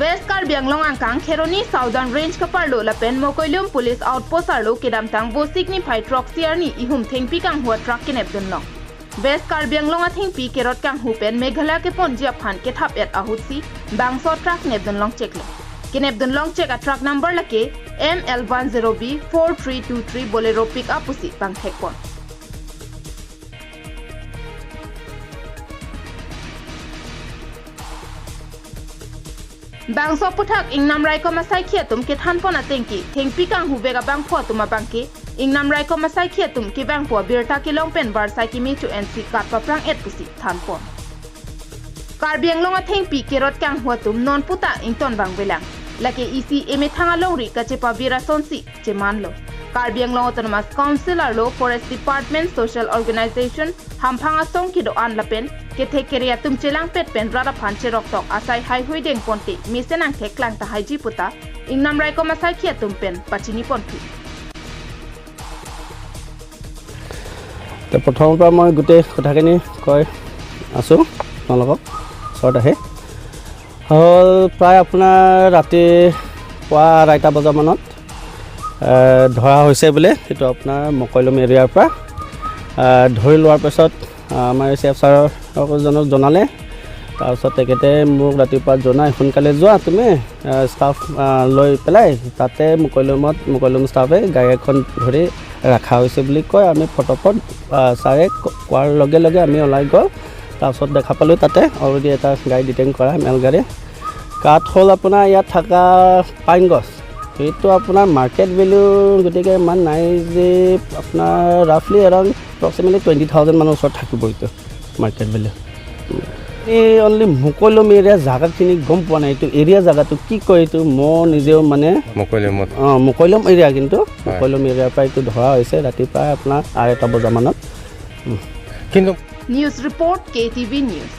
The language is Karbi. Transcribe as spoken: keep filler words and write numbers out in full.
West Karbi Anglong angkang Kheroni Southern Range kaparlo lapen Mokoilum Police Outpost arlo kedamtang Vosik niphai throksi arni ihum thengpi kanghu a truck kenepdunlong. West Karbi Anglong athengpi kerot kanghu pen Meghalaya keponji aphan kethap-et ahutsi bangso truck nepdunlong cheklo. Kenepdunlong chek a truck number lake M L one zero B four three two three Bolero pickup pusi pangthekpon. Bangso aphuthak ingnam raikom asaikhi atum kethanpon atengke, thengpi kanghuvek abangphu atum abangke, ingnam raikom asaikhi atum kevangphu abirta kelong pen barsai keme chu-ensi kat paphrang-et pusi thanpon. Karbi Anglong athengpi kerot kanghu atum non puta ingtonvangvelang. Lake isi emethang alongri kachepavir asonsi chemanlo. Karbi Anglong Autonomous Council arlo Forest Department, Social Organization, hamphang asong kedo-an lapen kethek kere atum chelangpet pen rat aphan cheroktok asai haihui dengponte mesen angthek klangtahaiji puta ingnam raikom asaikhi atum pen pachiniponthu. তো প্ৰথমৰ পৰা মই গোটেই কথাখিনি কৈ আছোঁ আপোনালোকক ওচৰত আহি। হ'ল প্ৰায় আপোনাৰ ৰাতিপুৱা আঢ়ৈটা বজামানত, এ, ধৰা হৈছে বোলে। এইটো আপোনাৰ মকৈলুম এৰিয়াৰ পৰা, এ, ধৰি লোৱাৰ পিছত, এ, আমাৰ চি এফ ছাৰজনক জনালে। তাৰপিছত তেখেতে মোক ৰাতিপুৱা জনাই, "সোনকালে যোৱা তুমি, এ, ষ্টাফ, এ, লৈ পেলাই তাতে মকৈলুমত, মকৈলুম ষ্টাফে গাড়ী এখন ধৰি ৰখা হৈছে" বুলি কয়। আমি ফটাফট, এ, ছাৰে ক-, কোৱাৰ লগে লগে আমি ওলাই গ'ল। তাৰপিছত দেখা পালোঁ তাতে অলৰেডি এটা গাড়ী ডিটেইন কৰা, মেল গাড়ী। কাঠ হ'ল আপোনাৰ ইয়াত থকা পাইন গছ, সেইটো আপোনাৰ মাৰ্কেট ভেলু গতিকে ইমান নাই যে আপোনাৰ ৰাফলি এৰাউণ্ড এপ্ৰক্সিমেটলি টুৱেণ্টি থাউজেণ্ড মানৰ ওচৰত থাকিব এইটো মাৰ্কেট ভেলু। এই অনলি মকৈলুম এৰিয়া জাগাখিনি গম পোৱা নাই, এইটো এৰিয়া জাগাটো কি কয় এইটো মই নিজেও মানে মকৈলুমত। অ, মকৈলুম এৰিয়া কিন্তু হয়। মকৈলুম এৰিয়াৰ পৰা এইটো ধৰা হৈছে ৰাতি প্ৰায় আপোনাৰ আঢ়ৈটা বজামানত। উম। কিন্তু News report, K T V News.